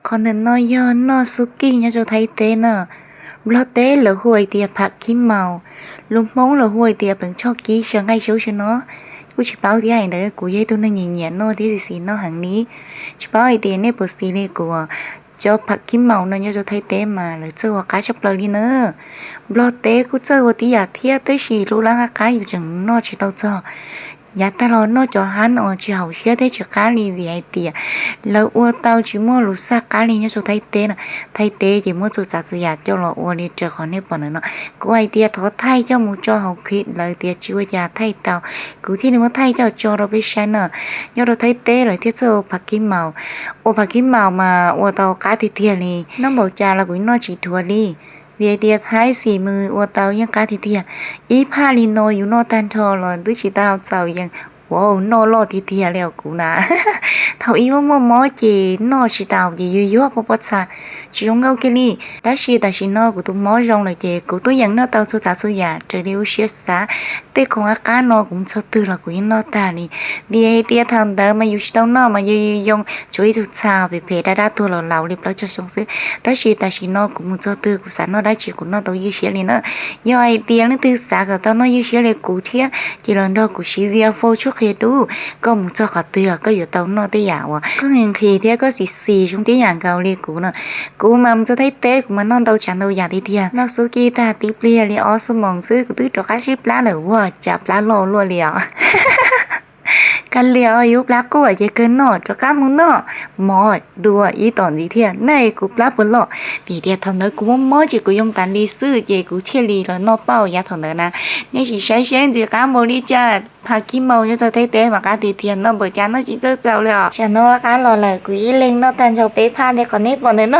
Qhov ntawm no yog noj xub kij nyob rau Thaib teb na. Nplog teb lawv hu hais tias pham kib maus, lus Hmoob lawv hu hais tias peev tshoj kib saw nqaij saub saw no. Kuj tsis paub thiab, hais ntawd kuv yog ib tug neeg nyiam nyiam noj thiab xis xis noj heev li. Tsis paub hais tias nej puas xis li kuv. Cov pham kib maus no nyob rau Thaib teb mas lawv txawj ua qab tshaj plaws li na. Nplog teb kuj txawj ua tib yam thiab, tab sis lub lab qab qab yus tseem noj tsis tau txog. Yav tag los noj cov hab no tsis haum siab thiab tsis qab li, vim hais tias lawv ua tau tsis muaj lus xaj qab li nyob rau Thaib teb na. Thaib teb ces muab txhua tsav txhua yam coj los ua li raws qhov nej pom ntawm no. Kuv hais tias thov thaij coj mus tso hauv clip, lawv tias tsis ua cas thaij tau, kuv thiaj li muab thaij coj tso rau peb saib na. Nyob rau Thaib teb lawv thiaj txawj ua pham kib maus. Ua pham kib maus mas ua tau qab tiag tiag li, noj npaum cas los kuv noj tsis dhuav li. Vim hais tias Thaib xim mus ua tau yeej qab tiag tiag. Ib phaj li no yus noj tag nrho los twb tsis tau txaus yees, ua noj loj tiag tiag li os kuv na. Thaum ub muaj muaj mob ces noj tsis tau ces yuag yuag pob pob txha, tsis zoo nkauj kiag li. Tab sis tam sim no kuv tus mob zoo lawm ces kuv twb yeem noj tau txhua tsav txhua yam raws li lub siab xav. Tej khoom qab qab no kuv mus txog twg los kuv yeej noj tag li. Vim hais tias thaum ntawd mas yus tsis tau noj mas yus yoo tshuav ib tug txha phem phem dab dab tuag los laus li plaub caug xyoo xwb. Tab sis tam sim no kuv mus txog twg kuv xav noj dab tsi kuv noj tau ywj siab li na. Yog hais tias leej twg xav kom tau noj ywj siab li kuv thiab ces los nrog kuv siv video tshuaj qhia dub, koj mus txog qhov twg koj yuav tau noj tej yam uas koj nqhis thiab koj xis xis zoo tib yam nkaus li kuv no. Kuv mas mus txog Thaib teb kuv mas noj ntau tsav ntau yam tiag tiag. Noj xub kij tag tib pliag li ob xuab moos xwb kuv twb rov qab sib plab lawm, ua cas plab loj luaj li os. Kav liam, yus plab quaj ces kawg noj, rov qab mus noj mov dua ib tom ntxiv thiab ne, kuv plab puas loj. Vim tias thaum ntawd kuv muaj mob ces kuv yoo tas li xwb ces kuv thiaj li los noj pauj yav thaum ntawd na. Nej sim saib seb ntxim qab npaum li cas, pham kib maus nyob rau Thaib teb mas qab tiag tiag, noj npaum cas noj tsis txawj txaus li os. Tsam no qab los lawm kuv ib leeg noj tag nrho peb phaj li qhov nej pom ntawm no.